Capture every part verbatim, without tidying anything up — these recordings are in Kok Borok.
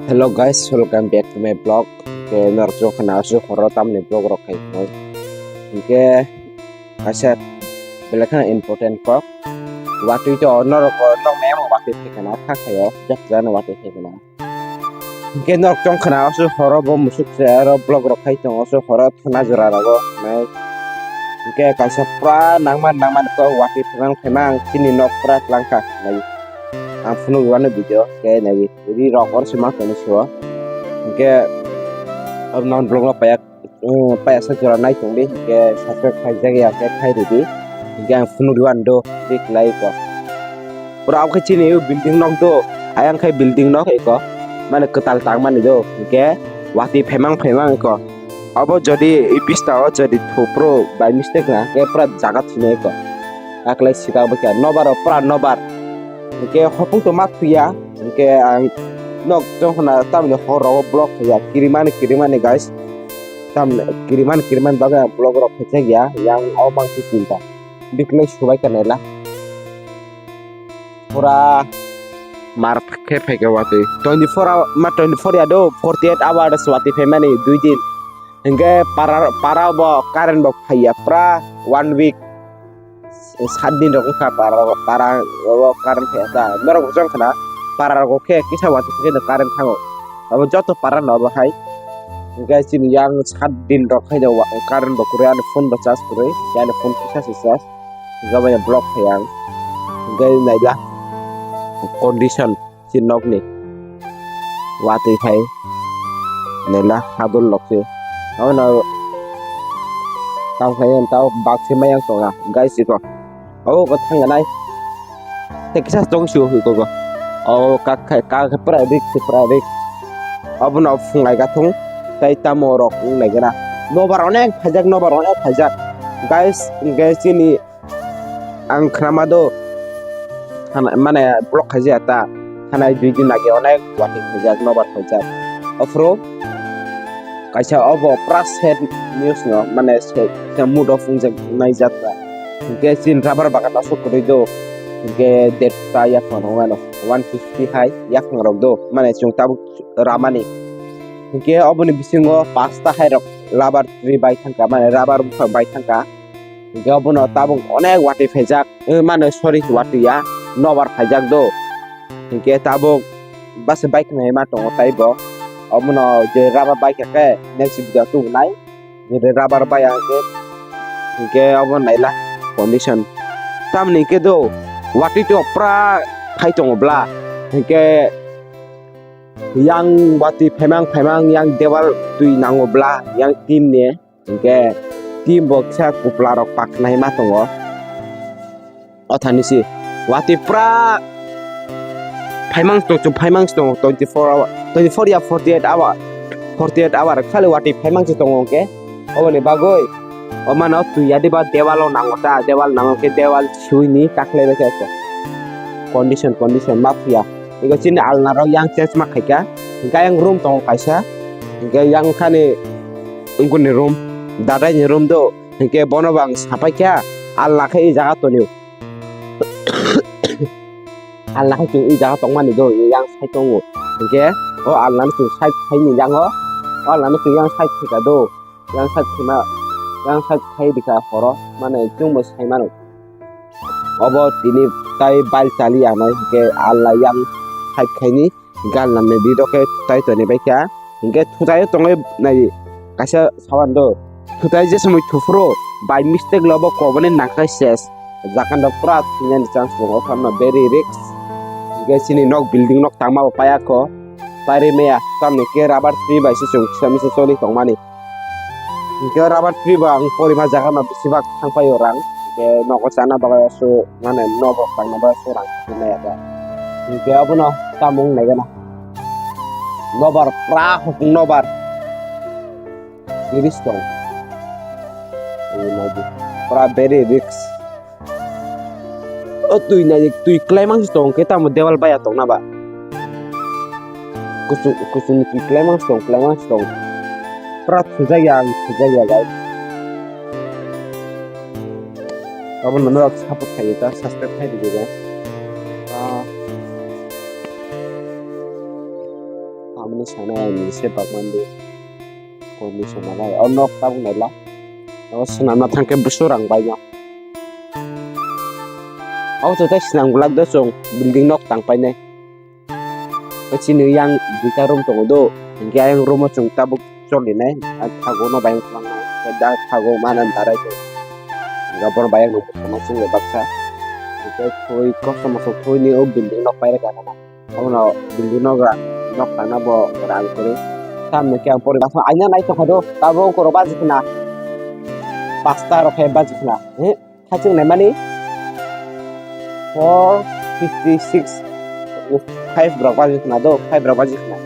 Hello guys, welcome back to my vlog. Ke norok jok khana asu horo tamni vlog rok khai khai. Ke kaisa belai khana important kok. Watwi to norok nok memo watwi khai kana kha khayo jak jana watwi khai kana. Ke norok jok khana asu horo bo musuk se aro vlog rok khai tongo asu horo thana jora rogo nai. Ke kaisa pura nangman nangman ko watwi phemang phemang chini nok pura tlangkha nai. Ang phunuk wano video ke nai. Ri rok or sima tong sio. Hingke aboni vlog no paya paya sa jora nai tong di hingke subscribe khai jak ya ke khai ridi. Hingke ang phunuk ri wano do ri klai ko. Pura oke chini building nok do ayang khai building nok eko mane kwtal tang mani do hingke watwi phemang phemang eko. Abo jodi i pista o jodi thupro by mistake na ke pura jaga thwinai ko. Aklai sika bo kya nobar o pura nobar. Hingke hopung to ma thwiya. Hingke ang nok jong hona tamni hor rogo vlog khaya kirimani kirimani guys. Tamni kirimani kirimani bagwi ang vlog rok khaijak ya. Yang o bangsi chinta. Biklai subai ka naila. Pura mar khe phaikhe watwi. Twenty four hour, ma twenty four ya do, forty eight hours watwi phaimani dui din. Hingke para, para bo current bo phaiya pura one week. Sat din rok wngkha para, para o current phaiya ta. Norok bo jong khna para rok khe kisa watwi khe current thango. Abo joto para no bo hai. Hingke chini yang sat din rok khe current bo kwrwi ani phone bo charge kwrwi. Yani phone kisa se charge. Hingke abo ya block khai ang. Hingke naila condition si nokni watwi khai naila hadol lokse. Abono tang khai ang tao bakse mayang tonga guys iko. Abo ko thang nai. Te kisa tong si ko ko. O kak khai kak pura rik si pura rik. Abono phunglai gathung tai tamo rok wng nai gana. Nobar onek phaijak nobar onek phaijak. Guys guys chini ang khnama do mane block khaijak ta thanai dui din age onek watwi khaijak nobar khaijak ophro kaisa obo pura sad news no mane se mood off wngjak nai jatra hingke chin rubber bagan asuk kwrwi do hingke det ta yaphang rok mano one fifty hai yaphang rok do mane chwng tabuk ramani hingke oboni bisingo pasta hai rok rubber tree bai thangka mane rubber buphang bai thangka. Hingke obono tabuk onek watwi phaijak, eh, mano sorry watwi ya, nobar phaijak do. Hingke tabuk bus bike nai ma tongo taibo. Obono je rubber bike khe next video tubunai. Je rubber bike ang khe hingke obo naila condition. Tamni khe do watwi to pura phai tongo bla. Hingke yang watwi phaimang phaimang yang dewal twi nango bla yang tin ni. Hingke team bo kisa kupla rok paknai ma tongo. O thani si watwi pura phaimang tong chung phaimang tong twenty four hour twenty four ya forty eight hour forty eight hour khali watwi phaimang si tongo hingke oboni bagwi o mano twi ya diba dewal o nango ta dewal nango khe dewal sui ni kaklai bai khe condition condition ma phiya. Ego chini alna rok yang change ma khaika. Hingke yang room tongo kaisa. Hingke yang khani ungkuni room, dadai ni room do. Hingke bono bang sapai kha alna khe i jaga tonio. Alna khe chwng i jaga tongmani do, yang sai tongo. Hingke o alna ni chwng side khai ni yango. O alna ni chwng yang side khaika do. Yang side khima, yang side khai dikha horo, mane chwngbo sai mano. Obo tini tai bal chali anai hingke Allah yang side khaini gal namni di doke tai toni bai kha. Hingke thutai tongo nai kaisa sawan do. Thutai je somoi thufro by mistake lobo koboni nangkai ses. Jakan rok pura thwinani chance tongo, ophano very risk. Hingke chini nok building nok tangma bo paya kho. Pari meya, tamni khe rubber tree bai se chwng kisa misa choli tongmani. Hingke rubber tree bo ang porima jaga no bisi bak thang paio rang. Hingke nogo chana bagwi asu mane nogo tangna bagwi asu rang khati maya da. Hingke abono tamo wng nai gana. Nobar pura hopung nobar. Risk tong. Pura very risk. O twi nai twi klaimang se tong khe tamo dewal baya tong na ba. Kuchuk kuchuk ni twi klaimang se tong klaimang se tong. Pura thujak ya ang thujak ya guys. Abo no norok support khai ta subscribe khai di guys. Ah. Nini sanai ang ni se bagmandi. Koi ni sanai o nok tabuk naila. O swnamna thangkhe busu rang baino. Abo to tei swnam glak do chwng building nok tang painai. Chini yang duita room tongo do. Hinkhe ayang room o chwng tabuk cholinai. A thago no bayang tongna. Da thago mana darai to. Ga bor bayang no chwng baksa. Hinkhe thoi kosto mosto thoi ni o building nok pairwkha. Abono building nok ra, nok tangna bo rang kwrwi. Tamni khe ang pori baksa aina nai tongkha do, tabuk ungkorok baji khna. Pasta rok khe baji khna. He, khaching nai mani. Four fifty six, five rok baji khna do, five rok baji khna.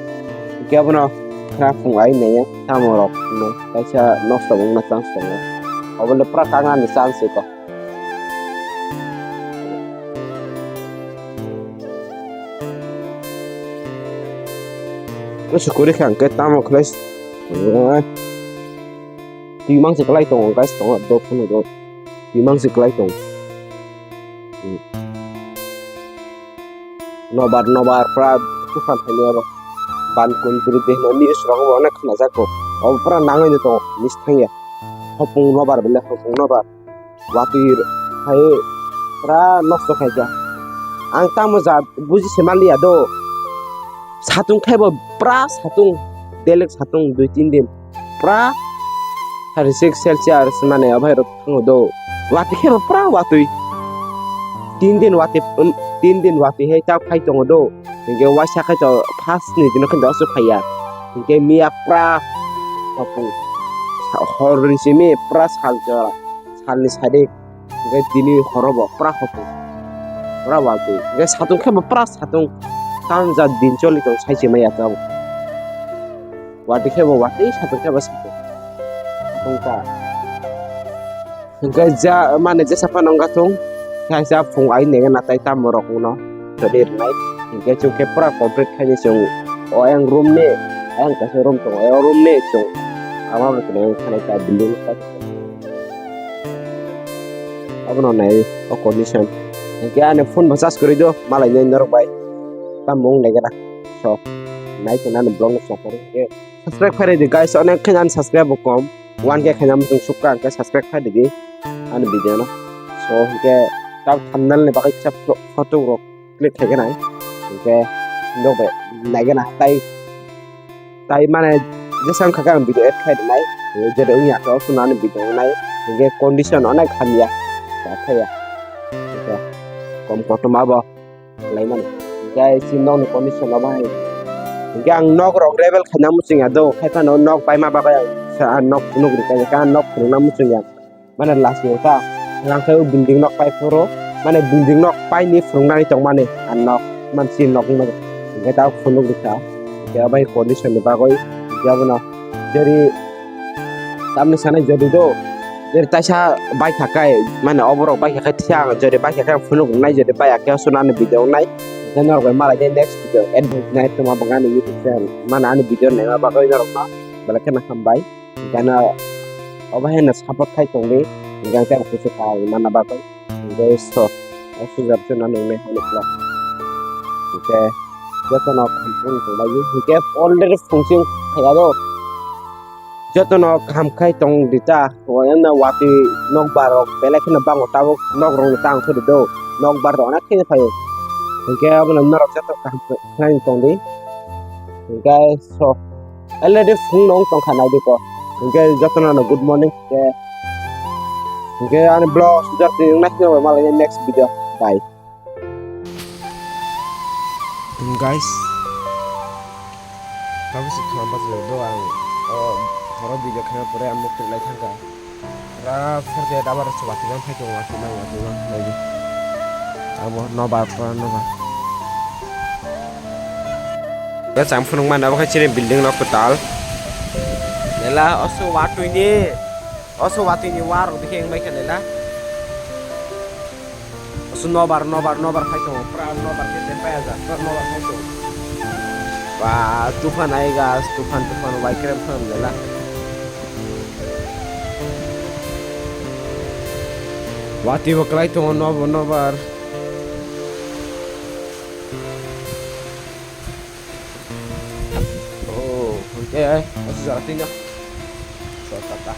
Hinkhe abono khna phung ai nai tamo rok no kaisa nosto wngna chance tongo. Obo le pura kangani chance se ko. Sukuri kha hwnkhe tamo khlai twi mangsi kwlai tongo guys, tongo dok phano dok twi mangsi kwlai tongo. Nobar nobar pura buphan thani oro ban kun bwrwi de hwnwi news rogo bo onek khna jak kho. Obo pura nangwi de tongo miss thangya. Hopung nobar bele hopung nobar. Watwi hai pura nosto khaikha. Ang tamo ja buji se manliya do. Satung khe bo pura satung, delek satung dui tin din pura thirty six Celsius mane obo hai rok thango do. Watwi khe bo pura watwi. Tin din watwi, um, tin din watwi hai ta khai tongo do. Hinkhe waisa khe to first ni dino khe doso phaiya. Hinkhe miya pura hopung. Hor ni simi pura sal jora. Salni sade. Hinkhe tini horo bo pura hopung. Pura watwi. Hinkhe satung khe bo pura satung. Tamo ja din choli tong sai se maya tamo. Watwi khe bo watwi, satung khe bo satung. Satung ta. Hinkhe ja, mane jesa phano wngkha thung, kaisa phung ai nega natai tamo rok uno toni rwnai. Hinkhe chwng khe pura complete khaini chwng o ayang room ni, ayang kaisa room tongo, o room ni chwng ama bo tongwi khanai ta building ta. Abono nai o condition. Hinkhe ani phone bo charge kwrwi do, malai nai norok bai. Tamo wng nai gana. So, nai khe nani vlog no chakari hinkhe. Subscribe khairidi guys, onek khe ani subscribe bo kom. One K khaina muchung sukha hwnkhe subscribe khairidi ani video no. So hwnkhe tab thumbnail ni bagwi kisa pho-, photo rok click khaigana. Hwnkhe nokbe naigana tai, tai mane jesa wngkha khe ang video add khairwnai. Jere wngya khe o swnam ani video wngnai. Hwnkhe condition onek hamya. Thaya. Hwnkhe kom kotorma bo. Laimani. Hinkhe chini nokni condition obo hai. Hinkhe ang nok rok level khaina muchungya do, khai phano nok paima bagwi ang sa nok phunuk rwkha, hinkhe ang nok phunukna muchungya. Mane last year ta, ang khe building nok pai phuru, mane building nok paini phunuknani tongmani ang nok, man chini nok wngmani. Hinkhe ta phunuk rwkha, hinkhe obo hai condition ni bagwi, hinkhe abono jori Tamni sanai jodi do. Jodi taisa bai kha kai, mane oborok bai kha kai thya ang jodi bai kha kai phunuk nai jodi bai khe sunani video nai. Then norok bai malai de next video advice nai tuma bangani YouTube channel. Mane ani video naima bagwi norok no belai kheno hambai. Gana obo hai no support khai tongdi. Gang tang kusu kai mana bagwi. Hingke so, o sujar se nang nai hwnwi khlai. Hingke jotono kaham phung tonglaio. Hingke already phung sing phaiya do. Jotono kaham khai tong di ta. O emna watwi nokbar rok belai kheno bango tabuk nok rok ni tang khodi do. Nokbar rok onek kheno phaio. Hingke abono norok joto kaham khlai tong di. Hingke so, already phung no wng tong kha nai di ko. Hingke jotono no good morning. Hingke, hingke ani vlog sujak twi wng nai sini malai next video. Bye. Guys, tabuk se khama bachai do ang o horo video khaima pore ang mukti lai thangkha. Pura forty eight hours watwi mang phai tongo, watwi mang, watwi mang, nai di. Abo nobar, pura nobar. Bwsang phunuk mano, abo khe chini building no kwtal. Lela, oso watwi ni, oso watwi ni warok dikhe wng bai kha lela. Oso nobar, nobar, nobar phai tongo, pura nobar khe tepaya jak, pura nobar phai tongo. Ba, tufan ai gas, tufan, tufan, bai kerem kerem lela. Watwi bo kwlai tongo, nobo nobar. Eh, eh, masih jarak tinggal. Suara kata.